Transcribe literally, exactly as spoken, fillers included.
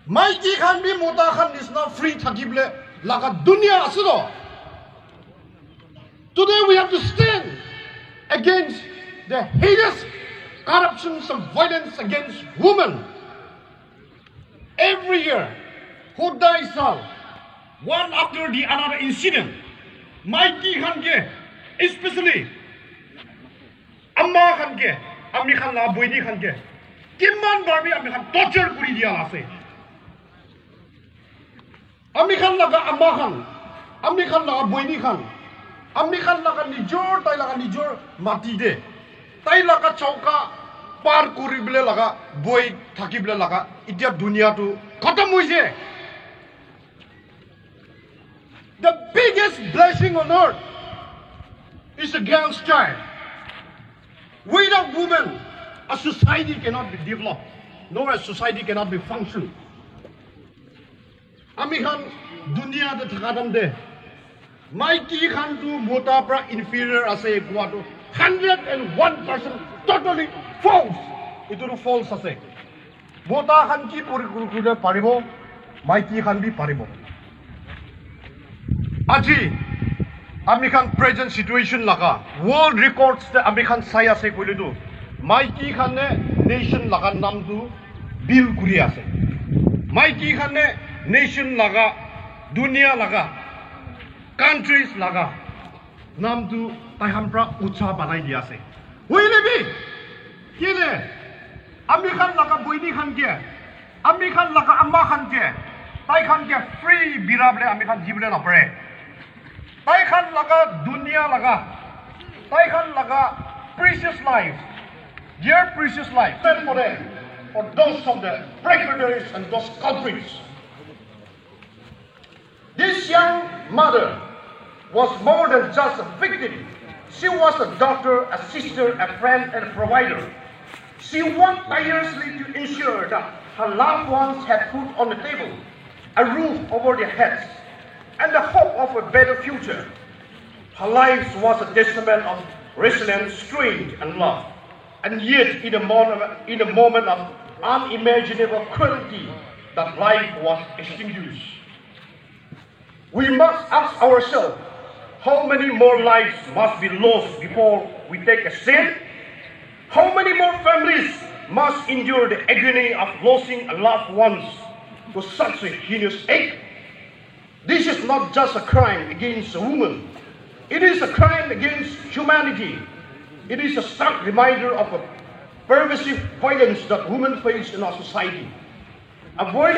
Maiki khan bi mota khan nisna free thakibole laga dunia ase to. Today we have to stand against the heinous corruptions and violence against women. Every year, hodai sal, one after the another incident, maiki khan ke, especially ama khan ke, ami khan la boini khan ke, kiman bar bi ami khan torture kuri dia ase. Ami khan laga ama khan, ami khan laga boini khan, ami khan laga nijor, tai laga nijor mati de, tai laga chauka par kuri bole laga, boi thaki bole laga, itia dunia tu khatam hoise. The biggest blessing on earth is a girl's child. Without women, a society cannot be developed, nor a society cannot be functioned. Ami khan dunia te thaka time te, maiki khan tu mota pra inferior ase koa tu hundred and one percent totally false. Itu tu false ase. Mota khan ki puri kuri kuri paribo, maiki khan bi paribo. Aji ami khan present situation laga world records te ami khan sai ase koile tu, maiki khan ne nation laga nam tu build kuri ase. Maiki khan ne nation laga, dunia laga, countries laga nam tu tai khan pra ucha banai di ase. Hoile bi, kile ami khan laga boini khan ke, ami khan laga ama khan ke, tai khan ke free bira bole ami khan jibole na pare. Tai khan laga dunia laga, tai khan laga precious life, their precious life, stand for them, for those of the perpetrators and those culprits. This young mother was more than just a victim. She was a daughter, a sister, a friend, and a provider. She worked tirelessly to ensure that her loved ones had food on the table, a roof over their heads, and the hope of a better future. Her life was a testament of resilience, strength, and love. And yet, in a, mon- in a moment of unimaginable cruelty, that life was extinguished. We must ask ourselves, how many more lives must be lost before we take a stand? How many more families must endure the agony of losing a loved ones to such a heinous act? This is not just a crime against a woman. It is a crime against humanity. It is a stark reminder of a pervasive violence that women face in our society. A violence